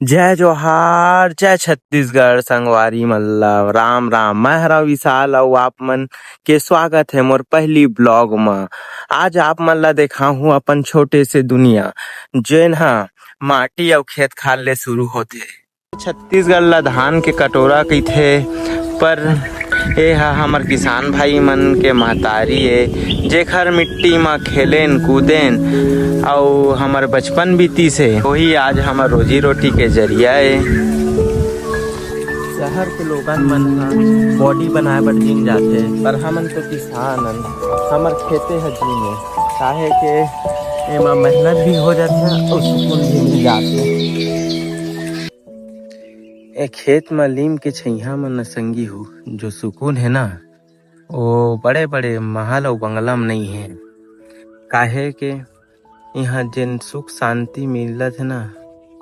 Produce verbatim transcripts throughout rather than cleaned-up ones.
जय जोहार, जय छत्तीसगढ़, संगवारी मन ला राम राम। मैं हरा विशाल अउ आप मन के स्वागत हे मोर पहली blog म। आज आप मन ला देखाहूँ अपन छोटे से दुनिया, जेन ह माटी अउ खेत खार ले शुरू होथे। छत्तीसगढ़ ला धान के कटोरा कहिथे, पर ए ह हमर किसान भाई मन के महतारी ए, जेखर मिट्टी म खेलेन कूदेन अउ हमर बचपन बीतिस हे, वही आज हमर रोजी रोटी के जरिया ए। शहर के लोगन मन ह body बनाए बर gym जाथे, पर हमन तो किसान हन, हमर खेते ह gym ए, काहे के एमा मेहनत भी हो जाथे अउ सुकून भी मिल जाथे। ए खेत म लीम के छइहां म न संगी हो, जो सुकून हे ना, वो बड़े-बड़े महल अउ बंगला म नइ हे। काहे के इहां जेन सुख शांति मिलत हे ना,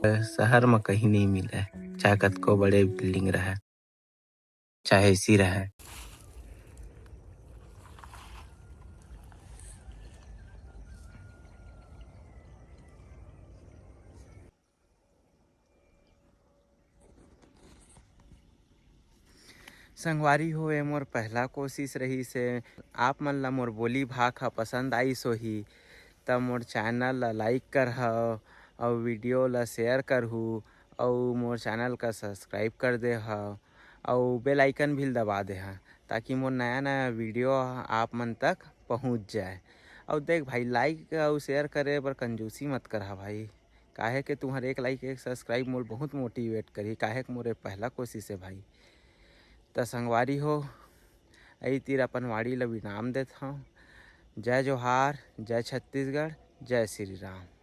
शहर म कहीं नइ मिले, चाहे कतको बड़े building रहे, चाहे एसी रहे। संगवारी हो, ए मोर पहला कोशिश रहिस हे। आप मन ला मोर बोली भाखा पसंद आइस होही, त मोर channel ला like करहव अउ video ला share करहू अउ मोर channel का subscribe कर देहव अउ bell icon भी दबा देहा, ताकि मोर नया-नया video आप मन तक पहुँच जाए। अउ देख भाई, like अउ share करे बर कंजूसी मत करहा भाई, काहे के तुहर एक like, एक subscribe मोर बहुत motivate करही, काहे के मोर ए पहला कोशिश हे भाई। त संगवारी हो, एही तीर अपन वाणी ल विराम देत हंव। जय जोहार, जय छत्तीसगढ़, जय श्री राम।